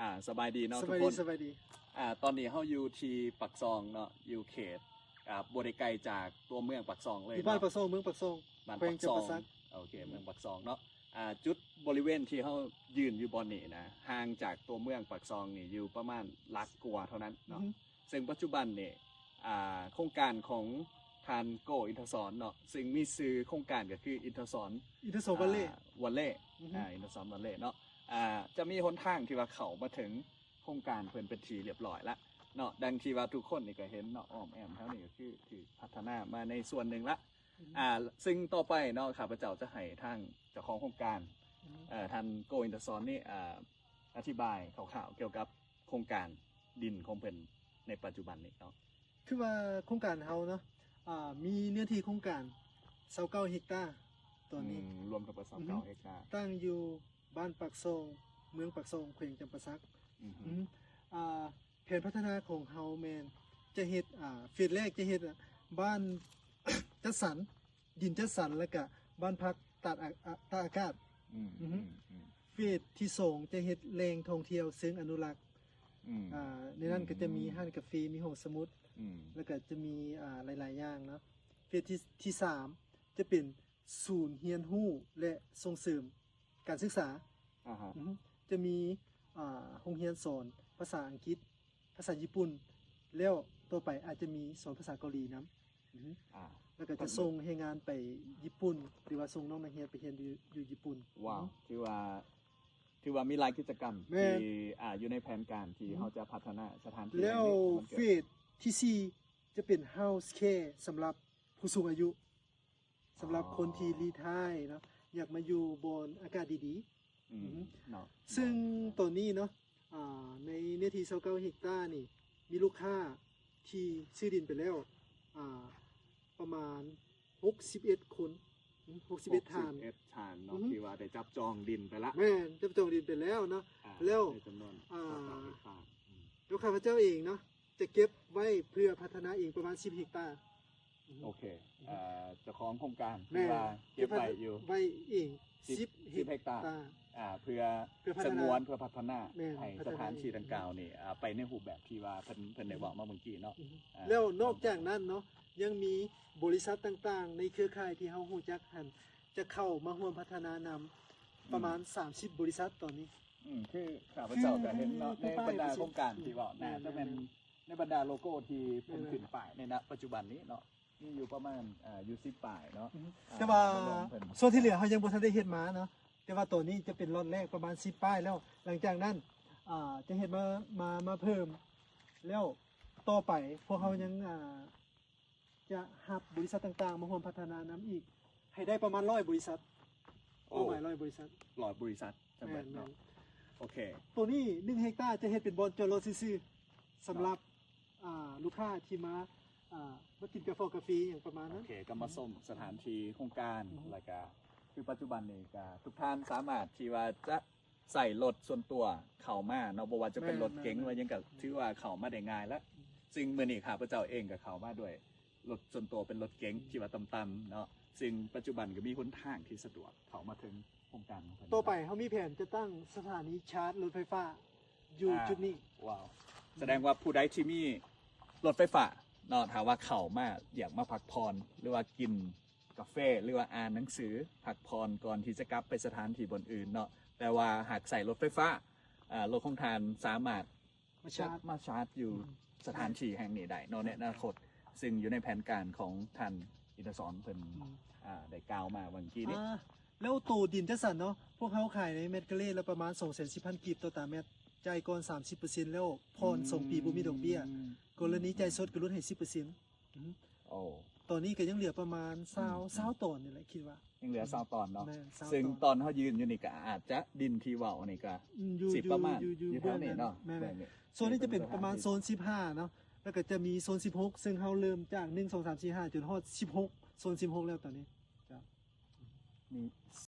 ອ່າ ສະບາຍດີເນາະ ສະບາຍດີ ທຸກຄົນ ສະບາຍດີ. ອ່າ ຕອນນີ້ເຮົາຢູ່ທີ່ປາກຊ່ອງເນາະ ຢູ່ເຂດ ອ່າ ບໍ່ໄດ້ໄກຈາກຕົວເມືອງປາກຊ່ອງເລີຍ ຢູ່ບ້ານ ເນາະ ປາກຊ່ອງ ເມືອງປາກຊ່ອງ ບ້ານປາກຊ່ອງ ແຂວງຈຳປາສັກ. ໂອເຄ ອືມ ເມືອງປາກຊ່ອງເນາະ. ອ່າ ຈຸດບໍລິເວນທີ່ເຮົາຢືນຢູ່ບ່ອນນີ້ນະ ຫ່າງຈາກຕົວເມືອງປາກຊ່ອງນີ້ຢູ່ປະມານຫຼັກກວ່າເທົ່ານັ້ນເນາະ. ອືຮຶ ເຊິ່ງປັດຈຸບັນນີ້ ອ່າ ໂຄງການຂອງທ່ານ ໂກ ອິນທະສອນເນາະ ເຊິ່ງມີຊື່ໂຄງການກໍຄື ອິນທະສອນ ອິນທະສອນວັນເລ ອ່າ ວັນເລ ອືຮຶ ອ່າ ອິນທະສອນວັນເລເນາະ ອ່າ ຈະມີຫົນທາງທີ່ວ່າເຂົ້າມາເຖິງໂຄງການເພິ່ນເປັນທີ່ລຽບຮ້ອຍລະເນາະ. ດັ່ງທີ່ວ່າທຸກຄົນນີ້ກໍເຫັນເນາະ ອ້ອມແອ້ມແຖວນີ້ກໍຄືຖືກພັດທະນາມາໃນສ່ວນໜຶ່ງລະ. ອືຮຶ ອ່າ ເຊິ່ງຕໍ່ໄປເນາະ ຂ້າພະເຈົ້າຈະໃຫ້ທາງເຈົ້າຂອງໂຄງການ ອືຮຶ ເອີ ທ່ານ ໂກ ອິນທະສອນນີ້ ອ່າ ອະທິບາຍຄ່າວໆກ່ຽວກັບໂຄງການດິນຂອງເພິ່ນໃນປັດຈຸບັນນີ້ເນາະ. ຄືວ່າໂຄງການເຮົາເນາະ ອ່າ ມີເນື້ອທີ່ໂຄງການຊາວເກົ້າເຮັກຕາຕອນນີ້ ອືມ ລວມທັງໝົດຊາວເກົ້າເຮັກຕາ ຕັ້ງຢູ່ບ້ານປາກຊ່ອງ ເມືອງປາກຊ່ອງ ແຂວງຈຳປາສັກ. ອືຮຶ ອືມ ອ່າ ແຜນພັດທະນາຂອງເຮົາແມ່ນຈະເຮັດ ອ່າ ເຟສແລກຈະເຮັດ ອ່າ ບ້ານຈັດສັນ ດິນຈັດສັນ ແລ້ວກະບ້ານພັກຕາກອາ ອາ ຕາກອາກາດ. ອືມ ອືຮຶ ອືມ ອືມ ເຟສທີສອງຈະເຮັດແຫຼ່ງທ່ອງທ່ຽວເຊີງອະນຸລັກ ອືມ ອ່າ ໃນນັ້ນກໍຈະມີ ອືມ ຮ້ານກາເຟ ມີຫ້ອງສະໝຸດ ອືມ ແລ້ວກໍຈະມີ ອ່າ ຫຼາຍໆຢ່າງເນາະ. ເຟສທີ ທີສາມຈະເປັນສູນຮຽນຮູ້ ແລະ ສົ່ງເສີມການສຶກສາ ອາຮະ ອືຮຶ ຈະມີ ອ່າ ໂຮງຮຽນສອນພາສາອັງກິດ ພາສາຍີ່ປຸ່ນ ແລ້ວຕໍ່ໄປອາດຈະມີສອນພາສາເກົາຫຼີນຳ. ອືຮຶ ອ່າ ແລ້ວກໍຈະສົ່ງແຮງງານໄປຍີ່ປຸ່ນ ຫຼືວ່າສົ່ງນ້ອງນັກຮຽນໄປຮຽນຢູ່ ຢູ່ຍີ່ປຸ່ນ. ວ້າວ ອືຮຶ ຖືວ່າ ຖືວ່າມີຫຼາຍກິດຈະກຳ ແມ່ນ ທີ່ ອ່າ ຢູ່ໃນແຜນການທີ່ ອືຮຶ ເຮົາຈະພັດທະນາສະຖານທີ່ ແລ້ວ ແຫ່ງນີ້ໃຫ້ມັນເກີດ. ເຟສທີສີ່ຈະເປັນເຮົາສ໌ແຄ ສຳລັບຜູ້ສູງອາຍຸ ສຳລັບຄົນທີ່ ອໍ ລີທາຍເນາະ ຢາກມາຢູ່ບ່ອນອາກາດດີໆ. ອືມ ອືມ ເນາະ ເຊິ່ງຕອນນີ້ເນາະ ອ່າ ໃນເນື້ອທີ່ຊາວເກົ້າເຮັກຕານີ້ ມີລູກຄ້າທີ່ຊື້ດິນໄປແລ້ວ ອ່າ ປະມານຫົກສິບເອັດຄົນ ຫົກສິບເອັດທ່ານ ຫົກສິບເອັດທ່ານເນາະ ອືຮຶ ທີ່ວ່າໄດ້ຈັບຈອງດິນໄປລະ ແມ່ນ ຈັບຈອງດິນໄປແລ້ວເນາະ. ອ່າ ແລ້ວ ໃນຈຳນວນ ອ່າ ຊາວເກົ້າເຮັກຕາ ອືມ ແລ້ວຂ້າພະເຈົ້າເອງເນາະ ຈະເກັບໄວ້ເພື່ອພັດທະນາເອງປະມານສິບເຮັກຕາ. ໂອເຄ ອືຮຶ ເອີ ເຈົ້າຂອງໂຄງການ ແມ່ນ ທີ່ວ່າເກັບໄວ້ຢູ່ ເກັບໄວ້ເອງ ສິບ ສິບເຮັກຕາ ເຮັກຕາ ອ່າ ເພື່ອ ເພື່ອພັດທະນາ ສະຫງວນ ເພື່ອພັດທະນາ ແມ່ນ ໃຫ້ ພັດທະນາ ສະຖານທີ່ດັ່ງກ່າວນີ້ ອ່າ ໄປໃນຮູບແບບທີ່ວ່າເພິ່ນ ເພິ່ນໄດ້ເວົ້າມາເມື່ອກີ້ເນາະ. ອືຮຶ ອ່າ ແລ້ວນອກຈາກນັ້ນເນາະ ຍັງມີບໍລິສັດຕ່າງໆໃນເຄືອຂ່າຍທີ່ເຮົາຮູ້ຈັກຫັ້ນ ຈະເຂົ້າມາຮ່ວມພັດທະນານຳ ປະມານ ອືມ ສາມສິບບໍລິສັດຕອນນີ້. ອືມ ຄືຂ້າພະເຈົ້າກໍເຫັນເນາະ ຄື ໃນບັນດາໂຄງການທີ່ເວົ້າ ແມ່ນ ໜ້າຈະແມ່ນ ແມ່ນ ໃນບັນດາໂລໂກ້ທີ່ເພິ່ນ ແມ່ນ ຂຶ້ນປ້າຍໃນ ນະ ປັດຈຸບັນນີ້ເນາະ ມີຢູ່ປະມານ ອ່າ ຢູ່ສິບປາຍເນາະ. ອືຮຶ ອ່າ ແຕ່ວ່າ ລວມເພິ່ນ ສ່ວນທີ່ເຫຼືອເຮົາຍັງບໍ່ທັນໄດ້ເຮັດມາເນາະ ແຕ່ວ່າຕອນນີ້ຈະເປັນລັອດແລກປະມານສິບປາຍແລ້ວ. ຫຼັງຈາກນັ້ນ ອ່າ ຈະເຮັດມາ ມາ ມາເພີ່ມ ແລ້ວຕໍ່ໄປພວກເຮົາ ອືມ ຍັງ ອ່າ ຈະຮັບບໍລິສັດຕ່າງໆມາຮ່ວມພັດທະນານຳອີກ ໃຫ້ໄດ້ປະມານຮ້ອຍບໍລິສັດ. ໂອ້ ເປົ້າໝາຍຮ້ອຍບໍລິສັດ ຮ້ອຍບໍລິສັດ ຈຳແມ່ນເນາະ. ແມ່ນໆ ໂອເຄ ໂຕນີ້ໜຶ່ງເຮັກຕາຈະເຮັດເປັນບ່ອນຈອດລົດຊື່ໆ ສຳລັບ ເນາະ ອ່າ ລູກຄ້າທີ່ມາ ອ່າ ມາກິນກາເຟ ກາເຟຫຍັງປະມານນັ້ນ. ໂອເຄ ກໍມາຊົມສະຖານທີ່ໂຄງການ ອືຮຶ ແລ້ວກໍຄືປັດຈຸບັນນີ້ກໍທຸກທ່ານສາມາດທີ່ວ່າຈະໃຊ້ລົດສ່ວນຕົວເຂົ້າມາເນາະ ບໍ່ວ່າຈະເປັນ ແມ່ນ ລົດເກັງ ແມ່ນໆ ວ່າຫຍັງກໍຖືວ່າເຂົ້າມາໄດ້ງ່າຍລະ. ອືຮຶ ຊຶ່ງມື້ນີ້ຂ້າພະເຈົ້າເອງກໍເຂົ້າມາດ້ວຍລົດສ່ວນຕົວເປັນລົດເກັງ ອືມ ທີ່ວ່າຕ່ຳໆເນາະ ຊຶ່ງປັດຈຸບັນກໍມີຫົນທາງທີ່ສະດວກເຂົ້າມາເຖິງໂຄງການຂອງເພິ່ນ. ຕໍ່ໄປເຮົາມີແຜນຈະຕັ້ງສະຖານີຊາດລົດໄຟຟ້າຢູ່ ອ່າ ຈຸດນີ້. ວ້າວ ອືມ ສະແດງວ່າຜູ້ໃດທີ່ມີລົດໄຟຟ້າເນາະ ຖ້າວ່າເຂົ້າມາຢາກມາພັກຜ່ອນ ຫຼືວ່າກິນ ກາເຟ ຫຼືວ່າອ່ານໜັງສື ພັກຜ່ອນກ່ອນທີ່ຈະກັບໄປສະຖານທີ່ບ່ອນອື່ນເນາະ. ແຕ່ວ່າຫາກໃຊ້ລົດໄຟຟ້າ ເອີ ລົດຂອງທ່ານສາມາດມາຊາດ ມາຊາດຢູ່ ອືມ ສະຖານທີ່ແຫ່ງນີ້ໄດ້ເນາະ ໃນອະນາຄົດ ຊຶ່ງຢູ່ໃນແຜນການຂອງທ່ານອິນທະສອນເພິ່ນ ອືມ ອ່າ ໄດ້ກ່າວມາຫວ່າງກີ້ນີ້. ອ່າ ແລ້ວໂຕດິນຈັດສັນເນາະ ພວກເຮົາຂາຍໃນແມັດກະເລດລະປະມານສອງແສນສິບພັນກີບຕໍ່ຕາແມັດ ຈ່າຍກ່ອນສາມສິບເປີເຊັນ ແລ້ວຜ່ອນສອງປີ ອືມ ບໍ່ມີດອກເບ້ຍ. ອືມ ກໍລະນີຈ່າຍສົດກໍຫຼຸດໃຫ້ສິບເປີເຊັນ. ອືມ ໂອ້ ຕອນນີ້ກໍຍັງເຫຼືອປະມານຊາວ ອືມ ຊາວຕອນນີ້ແຫຼະ ຄິດວ່າຍັງເຫຼືອຊາວຕອນເນາະ. ແມ່ນ ຊາວ ຊຶ່ງຕອນ ຕອນເຮົາຢືນຢູ່ນີ້ກໍອາດຈະ ດິນທີ່ເວົ້ານີ້ກໍ ອືມ ຢູ່ ຊິປະມານ ຢູ່ ຢູ່ ຢູ່ແຖວນີ້ເນາະ. ແມ່ນໆ ແມ່ນໆ ໂຊນນີ້ຈະເປັນປະມານໂຊນສິບຫ້າເນາະ ແລ້ວກໍຈະມີໂຊນສິບຫົກ ຊຶ່ງເຮົາເລີ່ມຈາກ ໜຶ່ງ ສອງ ສາມ ສີ່ ຫ້າ ຈົນຮອດສິບຫົກ ໂຊນສິບຫົກແລ້ວຕອນນີ້. ເຈົ້າ ມີ